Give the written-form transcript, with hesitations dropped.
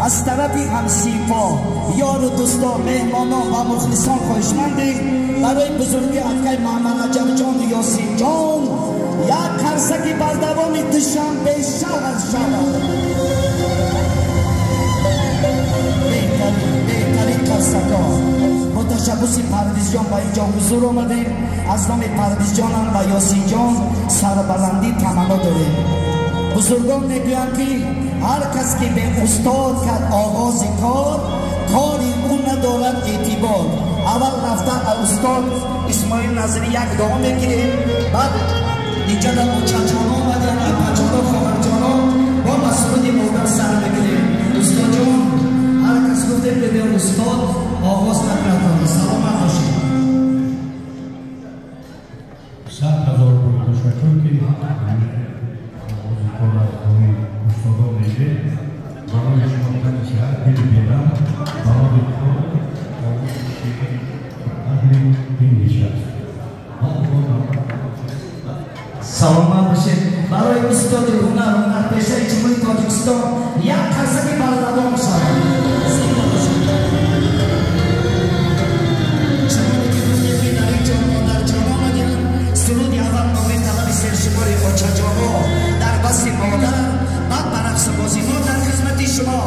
Аз тарафи ҳамсифо, ёру дӯсто, меҳмонон ва мухлисон хоҳишмандем барои бузурги акай Муҳаммад Раҷабҷону Ёсинҷон як қарсаки бардавоми Душанбе шаҳр шавад. Беҳтарин қарсакҳо. Бо ташаббуси Парвизҷон ба ин ҷо ҳузур омадем. Аз номи Парвизҷонам ва Ёсинҷон сарбаландӣ таманно дорем. Бузургон мегӯянд, ки ҳар кас ки бе устод кард оғози кор, кори ӯ надорад эътибор. Аввал рафта устод Исмоил Назирӣ як дуо мекунем, баъд инҷа дар очаҷоно омадем, апаҷоно, хоҳарҷоно, бо масуруди модар сар мекунем. Устодҷон, ҳар кас гуфтем бе устод оғоз накард. Саломат бошед. 100 000 бор ташаккур, ки оғози кор аз дуои устодон мегиред. Барои шумо тани сиҳат, дили берам, барои кор, овози ширини аҳли ин нишаст. Саломат бошед. Барои устоди ҳунар, ҳунарпешаи Ҷумҳурии Тоҷикистон як қарсаки бардавом шавад. Зинда бошед. Чуноне ки гуфтем, ки дар ин ҷо модарҷон омадем, суруди аввал номи талаби сершумори очаҷоно дар баси модар, баъд ба рақсу бозиҳо дар хизмати шумо.